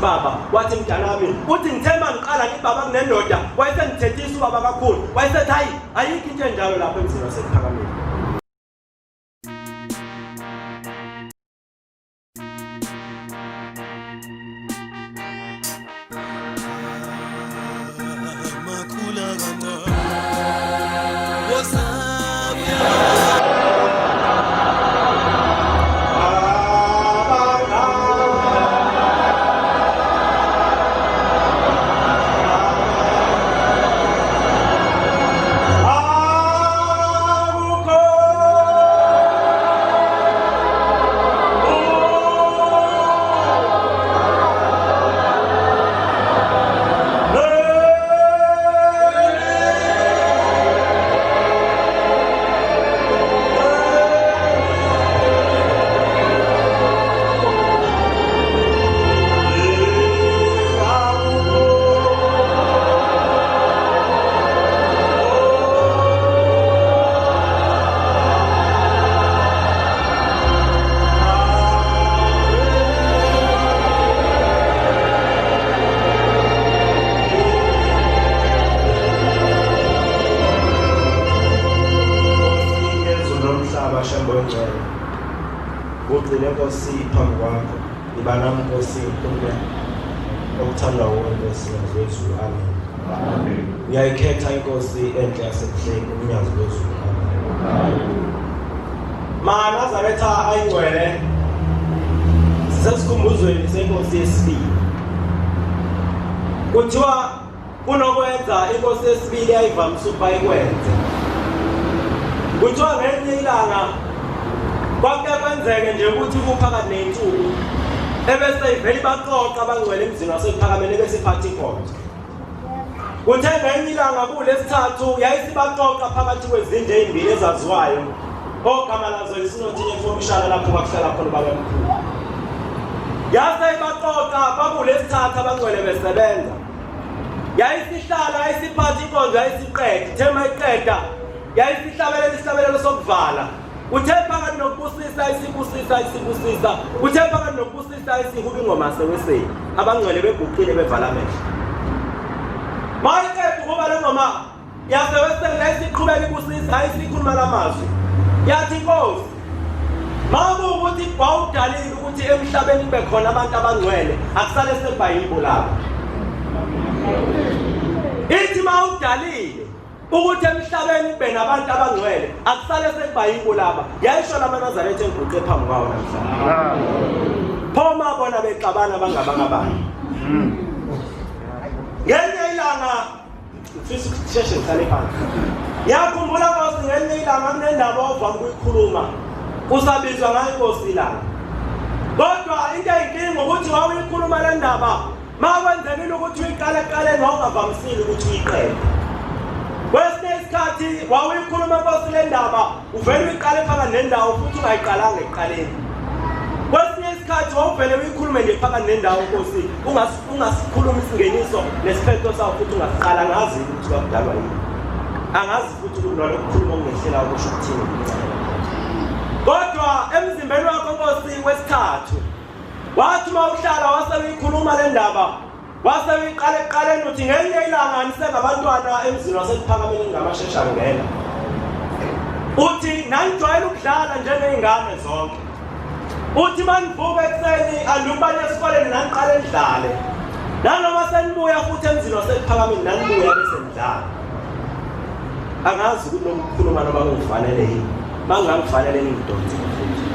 baba, wathi mntanami, uthi ngithemba ngiqala ngithi baba kunendoda, wayesengithethisa ubaba kakhulu, wayesethi hayi ayikho into enjalo lapho emzini waseKuphakameni. Nomhlaba shembe ongcwele ugcine Nkosi phambi kwakho iba nami Nkosi ngikhulume okuthandwa wuwe Nkosi ngazwezulu amen. Uyayikhetha inkosi enhle yasebuhleni umnyazi wezulu. MaNazaretha ayingcwele sisesikhumbuzweni senkosi yesibili. Kuthiwa kunokwenza inkosi yesibili yayivamise ukuba ikwenze. Kuthiwa ngelinye ilanga kwakuke kwenzeke nje ukuthi kuphakathi ney'nsuku ebese ivele ibaqoqa abangcwele emzini waseKuphakameni ebese iphatha inkonzo. Kuthe ngelinye ilanga kulesithathu yayisibaxoxa phakathi kwezindlu ezimbili ezaziwayo ogama lazo lisinothini efomishana lapho kwakuhlala khona ubabamkhulu. Yase ibaxoxa kwakulesithathu abangcwele besebenza. Yayisihlala yayisiphatha inkonzo yayisiqeda, ithe mayiqeda yayisihlabelela isihlabelelo sokuvala. Uthe phakathi nokubusisa isibusisa isibusisa, uthe phakathi nokubusisa isihuba ingoma seweseni, abangcwele beguqile bevala amehlo. Mayiqeda ukuba le ngoma yaseweseni yayisiqhubeka ibusisa yayisikhuluma la mazwi. Yathi inkosi, makuwukuthi wawudalile ukuthi emhlabeni kube khona abantu abangcwele, akusale sekuba yibo labo. Ithi mawudalile ukuthi emhlabeni kube nabantu abangcwele akusale sekuba yibo laba yayisho lamaNazaretha engiguqe phambi kwawo namhlanje pho mabona bexabana bangabanga abantu ngelinye ilanga ngifisa ukusheshe ngihlale phansi ngiyakhumbula nkosi ngelinye ilanga kunendaba ovama ukuyikhuluma usabizwa ngayo inkosi ilanga kodwa into eyinkinga ukuthi wawuyikhuluma le ndaba Makwenzekile ukuthi uyiqale ekuqaleni wawungavamisile ukuthi uyiqede. Kwesinye isikhathi wawuyikhuluma nkosi le ndaba uvele uyiqale phakathi nendawo futhi ungayiqalanga ekuqaleni. Kwesinye isikhathi wawuvele uyikhulume nje phakathi nendawo nkosi ungasikhuluma isingeniso nesiphetho sawo futhi ungasiqala angazi ukuthi kwakudalwa yini. Angazi futhi ukuthi nalo kukhuluma okungehlela ukusho ukuthini. Kodwa emzimbeni wakho nkosi wesithathu Wathi uma uhlala wase uyikhuluma le ndaba wase uyiqala ekuqaleni uthi ngelinye ilanga nisengabantwana emzini waseKuphakameni ngamashesha ngena. Uthi nanijwayele ukudlala njengey'ngane zonke. Uthi manivuka ekuseni aluba niye esikoleni naniqale nidlale. Nanoma senibuya futhi emzini waseKuphakameni nanibuya bese nidlala. Angazi ukuthi lokukhuluma noma kungifanele yini. Mangingangifanele ningidonse futhi.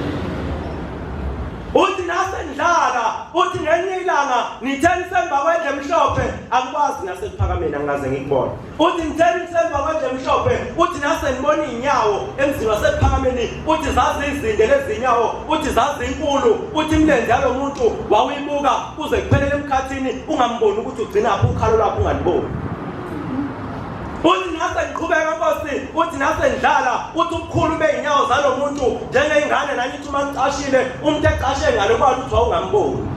Uthi nasendlala, uthi ngelinye ilanga nithe nisemva kwendle emhlophe, angikwazi nasekuphakameni angikaze ngikubone. Uthi nithe nisemva kwendle emhlophe, uthi nase nibona iy'nyawo emzini wasekuphakameni, uthi zazizinde lezi nyawo, uthi zazinkulu, uthi imilenze yalo muntu wawuyibuka kuze kuphelele emkhathini ungamboni ukuthi ugcinaphi ukhalo lwakhe ungaliboni. Uthi nase ngiqhubeka nkosi, uthi nase ngidlala, uthi ubukhulu bey'nyawo zalo muntu njengey'ngane nanithi uma nicashile, umuntu ecashe ngale kwalo uthi wawungamboni.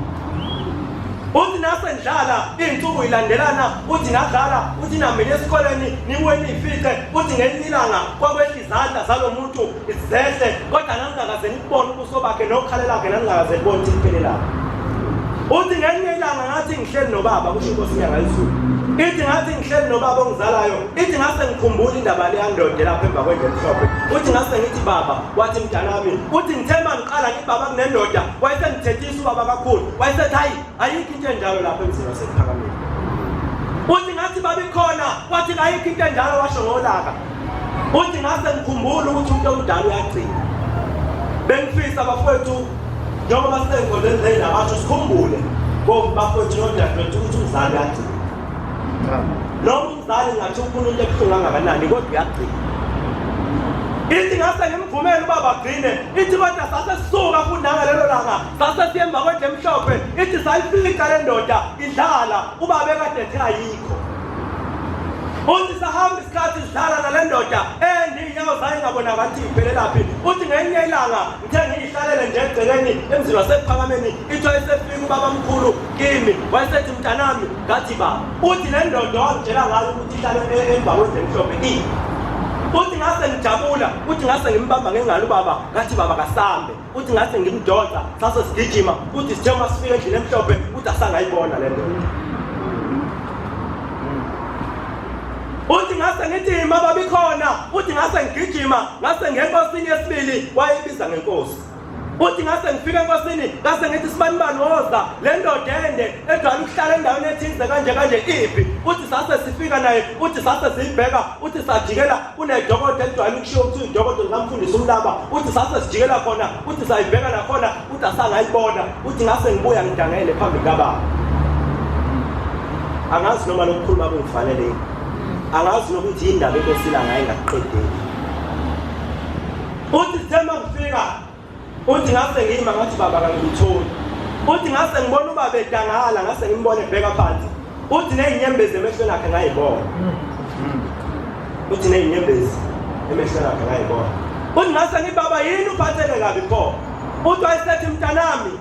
Uthi nase ngidlala iy'nsuku ilandelana, uthi ngadlala, uthi nambile esikoleni nibuye niyifice, uthi ngelinye ilanga kwakwehla izandla zalo muntu zehle, kodwa nangingakaze nikubone ubuso bakhe nokhala lakhe nangingakaze nibone ukuthi liphelelaphi. Uthi ngelinye ilanga ngathi Ngathi ngihleli nobaba kusho inkosi inyanga yezulu. Ithi ngathi ngihleli nobaba ongizalayo, ithi ngase ngikhumbula indaba leya ndoda lapha emva kwendlu emhlophe. Uthi ngase ngithi baba, wathi mntanami, uthi ngithe mangiqala ngithi baba kunendoda, wayesengithethisa ubaba kakhulu. Wayesethi hayi, ayikho into enjalo lapha emzini wasekuphakameni. Uthi ngathi baba ikhona, wathi ayikho into enjalo washo ngolaka. Uthi ngase ngikhumbula ukuthi umuntu omdala uyagcina. Bengifisa bafowethu njengoba sisenkonzweni zey'nabasho sikhumbule bafowethu nodadewethu ukuthi umzali uyagcina. Noma umzali ngathi ufuna into ebuhlungu kangakanani kodwa uyagcina. Ithi ngase ngimvumele ubaba agcine, ithi kodwa sase sisuka futhi nangalelo langa sase siye emva kwendlu emhlophe, ithi sayifica le ndoda idlala ubaba ekade ethe ayikho. Uthi sahamba isikhathi sidlala nale ndoda ende iy'nyawo zayo ingabonakali ukuthi iphelelaphi. Uthi ngelinye ilanga ngithe ngiyihlalele nje egcekeni emzini wasekuphakameni ithi wayesefika ubabamkhulu kimi wayesethi mntanami ngathi ba uthi le ndoda wangitshela ngayo ukuthi ihlale emva kwendlu emhlophe i uthi ngase ngijabula uthi ngase ngimbamba ngengalo ubaba ngathi baba kasambe uthi ngase ngimdonsa sase sigijima uthi sithe uma sifika endlini emhlophe uthi asangayibona le ndoda uthi ngase ngithi ima babikhona uthi ngase ngigijima ngase ngenkosini yesibili wayebiza ngenkosi uthi ngase ngifika enkosini ngase ngithi sibanibani woza le ndoda ende ejwayele ukuhlala endaweni ethize kanje kanje iphi uthi sase sifika naye uthi sase siyibheka uthi sajikela kunedokodo elijwayele ukushiwo kuthiwa idokodo likamfundisi umlaba uthi sase sijikela khona uthi sayibheka nakhona uthi asangayibona uthi ngase ngibuya ngidangele phambi kababa angazi noma lokukhuluma kungifanele yini angazi nokuthi yindaba enkosila ngaye ngakuqedeli uthi sithe uma ngifika uthi ngase ngima ngathi baba kangikutholi uthi ngase ngibona ubaba edangala ngase ngimbone ebheka phansi uthi nezinyembezi emehlweni akhe ngayibona uthi nezinyembezi emehlweni akhe ngayibona uthi ngase ngibaba yini uphatheke kabi pho uthi wayesethi mntanami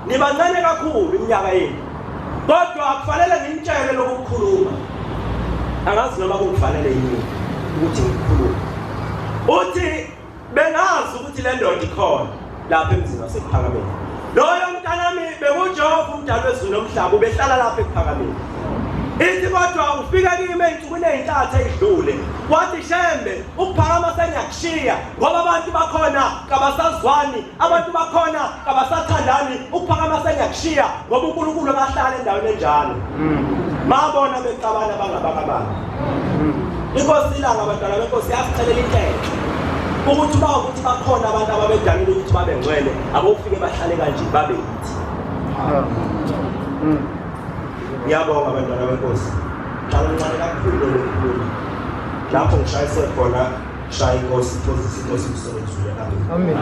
nibancane kakhulu iminyaka yenu kodwa akufanele nginitshele lokukhuluma angazi noma kungifanele yini ukuthi ngikhulume uthi Bengazi ukuthi le ndoda ikhona lapha emzini wasekuphakameni. Loyo mntanami bekuJehova umdali wezulu nomhlaba ubehlala lapha ekuphakameni. Ithi kodwa ufika kimi ey'nsukwini ey'ntathu ey'dlule wathi shembe ukuphakama sengiyakushiya ngoba abantu bakhona kabasazwani abantu bakhona kabasathandani ukuphakama sengiyakushiya ngoba uNkulunkulu akahlala endaweni enjalo mabona bexabana bangabakabani inkosi ilanga abantwana benkosi yasicelela intetho ukuthi uba ukuthi bakhona abantu ababedalile ukuthi babe ngcwele abofike bahlale kanje babe yithi ngiyabonga abantwana benkosi hlala mncane kakhulu lokukhuluma lapho ngishayise khona shaya inkosi iphozise inkosi umsebenzi amen.